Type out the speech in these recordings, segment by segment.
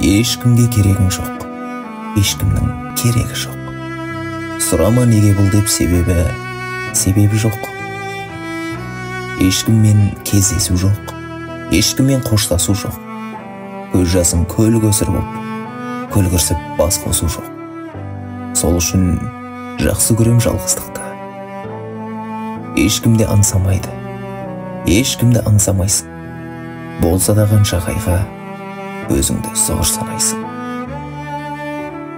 Ешкімге керегің жоқ, ешкімнің керегі жоқ. Сұрама неге бұл деп, себебі жоқ. Ешкіммен кездесу жоқ, ешкіммен қоштасу жоқ. Көз жасың көл көсір боп, көл кірсіп бас қосу жоқ. Сол үшін жақсы көрем жалғыздықты. Ешкімді аңсамайды, ешкімді аңсамайсың. Болса да қанша қайғы, өзіңді зор санайсың.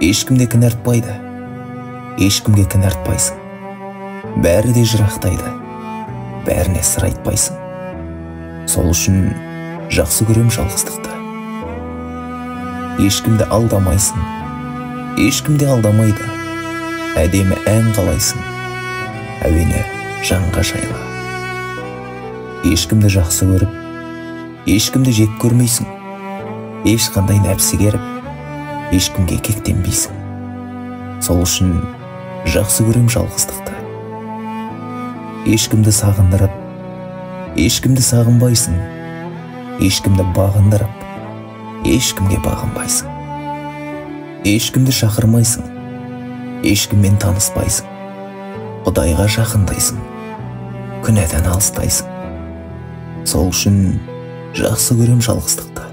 Ешкімде кінә артпайды, ешкімге кінә артпайсың. Бәрі де жырақтайды, бәріне сыр айтпайсың. Сол үшін жақсы көрем жалғыздықты. Ешкімді алдамайсың, ешкімді алдамайды. Әдемі ән қалайсың, әуені жанға жайлы. Ешкімді жақсы көріп, ешкімді жек көрмейсің. Ешқандай нәпсі керіп, ешкімге кектенбейсің. Сол үшін жақсы көрем жалғыздықты. Ешкімді сағындырып, ешкімді сағынбайсың. Ешкімді бағындырып, ешкімге бағынбайсың. Ешкімді шақырмайсың, ешкіммен таныспайсың. Құдайға жақындайсың, күнәдан алыстайсың. Сол үшін жақсы көрем жалғыздықты.